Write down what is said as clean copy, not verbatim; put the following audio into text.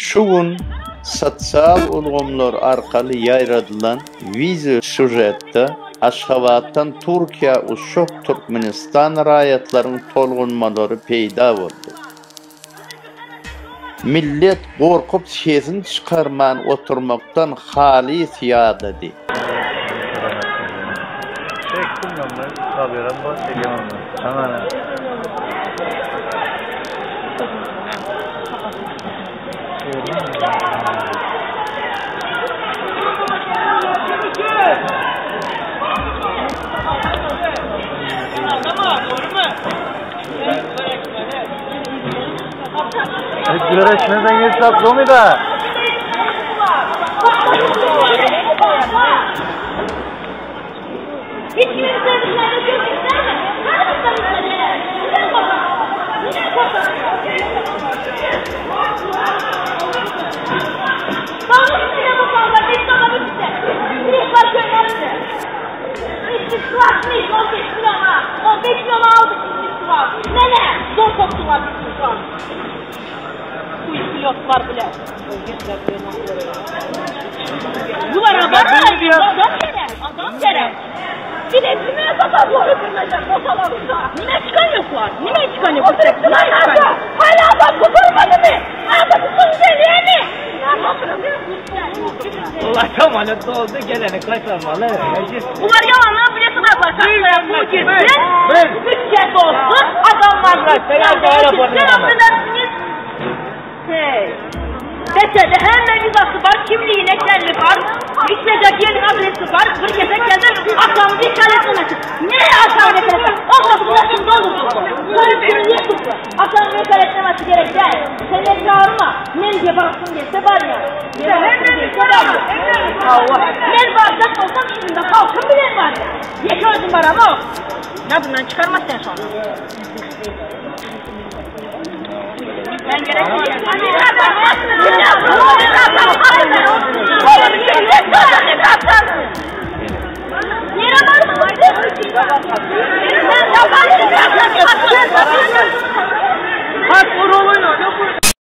Şu gün sosial ulgamlar arkaly ýaýradylan wideo sýužetde Aşgabatdan Türkiýä uçjak Türkmenistan raýatlaryň tolgunmalary peýda boldy. Millet gorkup sesini çykarman oturmakdan halys ýadady. Güreşmeden hesaplamıyor da. Hiç kimse dışarıda gördükler mi? Neden korkak? Neden korkak? Bana bir bu bir bana bir Bir bak önemli. İstisnasmış 15 milyona. 15 milyona aldık istisna. Nene? Zor soktular bizi şu an. Bu pilotlar bile. Bu araba adam gerek. Adam gerek. Bir de kime satarlar öpülmeyecek masalarında. Nime çıkan yoklar? Nime çıkan yok? Oturuptular nerede? Hala adam kurtulmadı mı? Adam kurtulmadı mi? Allah kamalet oldu geleni kaçırmalı. Bunlar yalanlar bilirsin arkadaşlar. Bu gitsin. Bütçe dolsun. Adamlar gitsin. Hey. Beçede hemen vizası var, kimliğine kendi var, gidecek yerin adresi var, bir gece gelir, atamı bir etmemesi. Nereye atamı etmemesi? O kapı doludur. Polis niye tuttu? Atamı nikah etmemesi gerek değil. Sen de çağırma. Men diye baksın gelse var ya. Men gelse var ya. Allah. Men baracak olsam şimdi halkım bilen var ya. Yeke özüm var ama. Ne bundan çıkarmaz sen sonra. Ben gerek değil.